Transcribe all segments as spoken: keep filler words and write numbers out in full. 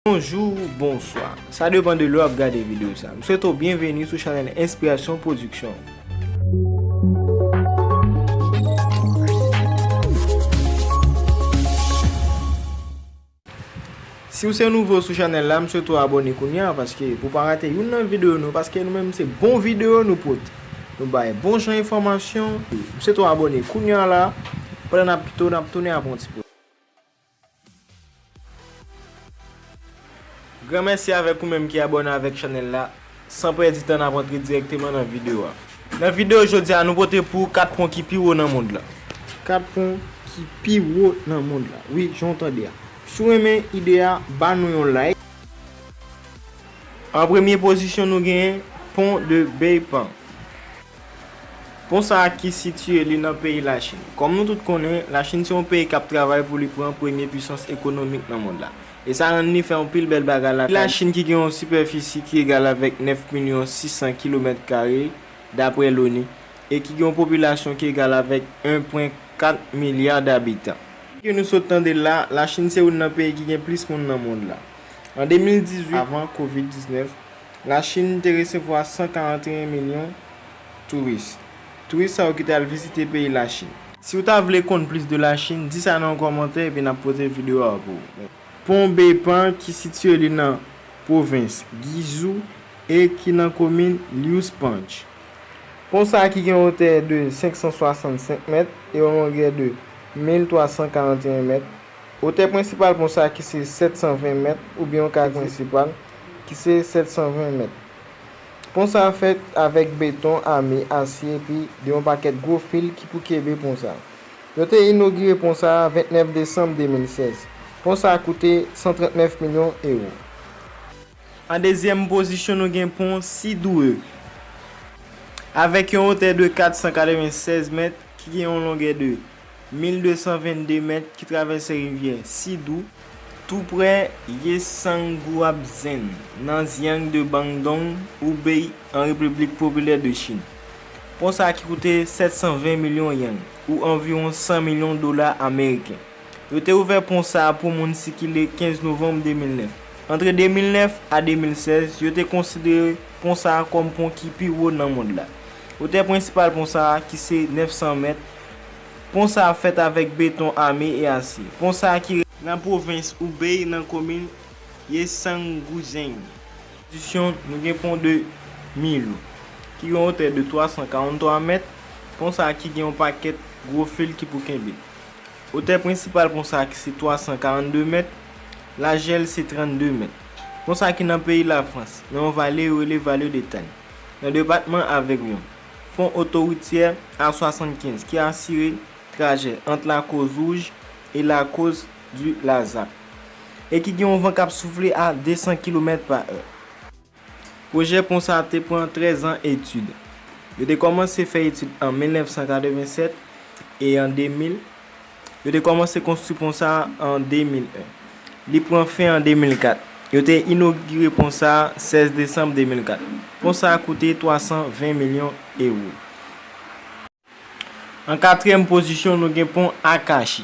Bonjou, bonswa. Sa depann de lè w ap gade videyo sa. M swete w byenveni sou chanèl Inspiration Production. Si w se nouvo sou chanèl la, m swete w abòne kounye a, paske pou w pa rate youn nan videyo nou, paske nou menm se bon videyo nou pote. Nou bay bon jan enfòmasyon. M swete w abòne kounye a la, pandan n ap kite w, n ap tounen apre yon ti pòz. Granmèsi avèk ou menm ki abòne avèk chanèl la. San pèdi tan, n ap antre dirèkteman nan videyo a. Nan videyo jodi a, nou pote pou w kat pon ki pi wo nan mond la. Kat pon ki pi wo nan mond la. Wi, jan w tande a. Si w renmen ide a, ba nou yon like. An premye pozisyon, nou genyen Pont de Beipan. Pon sa a ki sitiye li nan peyi Lachin. Kòm nou tout konnen, Lachin se yon peyi k ap travay pou li pran premye pisans ekonomik nan mond la. E sa rann li fè yon pil bèl bagay la. Lachin ki gen yon sipèfisi ki egal avèk nèf milyon sis san kilomèt kare, dapre loni, e ki gen yon popilasyon ki egal avèk en pwen kat milya dabitan. Ke nou sot tande la, Lachin se youn nan peyi ki gen plis moun nan mond la. An de mil dizuit, avan kovid diznèf, Lachin te resevwa san karanteyen milyon touris. Touris sa yo ki t al vizite peyi Lachin. Si w ta vle konn plis de Lachin, di sa nan yon kòmantè epi n ap pote videyo a pou ou. Pon Beipan ki sitiye li nan pwovens Guizhou e ki nan komin Liupanshy. Pon sa a ki gen wotè de senk san swasannsenk mèt e yon longè de mil twa san karanteyen mèt. Wotè prensipal pon sa a ki se sèt san ven mèt, oubyen yon kay prensipal ki se sèt san ven mèt. Pon sa a fèt avèk beton ame, asye epi de yon pakèt gwo fil ki pou kenbe pon sa a. Yo te inogire pon sa a vennèf desanm de mil sèz. Pon sa a koute san trannèf milyon ewo. An dezyèm pozisyon, nou gen pon Sidhoo. Avèk yon wotè de kat san katrevennsèz mèt, ki gen yon longè de mil de san vennde mèt, ki travèse rivyè Sidhoo, tou prè Yesanguabzen, nan Xiang de Bandong, Hubei, an Repiblik Popilè de Chin. Pon sa a ki koute sèt san ven milyon yang, ou anviwon san milyon dola ameriken. Yo te ouvè pon sa a pou moun sikile kenz novanm de mil nèf. Antre de mil nèf a de mil sèz, yo te konsidere pon sa a kòm pon ki pi wo nan mond la. Wotè prensipal pon sa a, ki se nèf san mèt, pon sa a fèt avèk beton ame e asye. Pon sa a ki nan pwovens Hubei, nan komin Yesanguabzen. Pozisyon, nou gen pon de Milo, ki gen yon wotè de twa san karanntwa mèt. Pon sa a ki gen yon pakèt gwo fil ki pou kenbe. Wotè prensipal pon sa a ki se twa san karannde mèt, lajè l se trannde mèt. Pon sa a ki nan peyi Lafrans, nan yon vale yo rele Vallée de Tann, nan depatman Aveyron. Pon otorityè A swasannkenz ki asire trajè ant Lakoz Wouj e Lakoz di Lazak, e ki gen yon van k ap soufle a de san kilomèt pa è. Pwojè pon sa a te pran trèz an etid. Yo te kòmanse fè etid an mil nèf san katrevennsèt e an de mil, yo te kòmanse konstwi pon sa a an de mil en. Li pran fen an de mil kat. Yo te inogire pon sa a sèz desanm de mil kat. Pon sa a koute twa san ven milyon ewo. An katriyèm pozisyon, nou gen pon Akashi.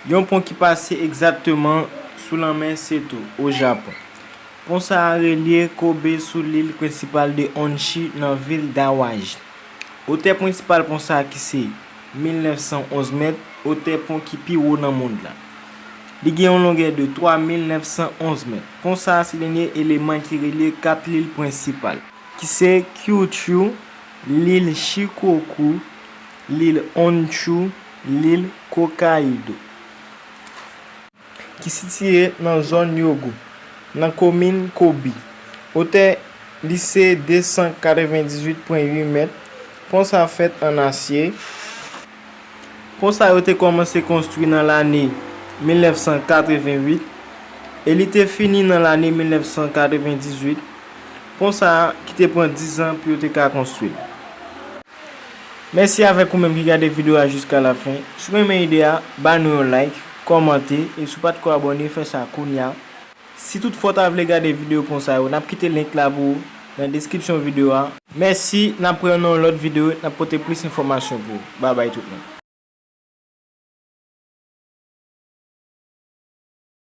Yon pon ki pase egzakteman sou lanmè Seto, o Japon. Pon sa a relye Kobe sou lil prensipal de Honshu nan vil d'Awaji. Wotè prensipal pon sa a ki se mil nèf san onz mèt, wotè pon ki pi wo nan mond la. Li gen yon longè de twa mil nèf san onz mèt. Pon sa a se dènye eleman ki relye kat lil prensipal, ki se Kyushu, lil Shikoku, lil Honshu, lil Hokkaido, ki sitiye nan zòn Hyogo, nan komin Kobe. Wotè li se de san katrevendizuit pwen uit mèt. Pon sa a fèt an asye. Pon sa yo te kòmanse konstwi nan lane mil nèf san katrevenwit e li te fini nan lane mil nèf san katrevendizuit. Pon sa a ki te pran diz an pou yo te ka konstwi l. Mèsi avèk ou menm ki gade videyo a jiska lafen. Si w renmen ide a, ba nou yon like, kòmante, e si w pa t ko abòne, fè sa kounye a. Si toutfwa w ta vle gade videyo pon sa yo, n ap kite link la pou ou nan deskripsyon videyo a. Mèsi, n ap wè w nan yon lòt videyo, n ap pote plis enfòmasyon pou ou. Babay tout moun.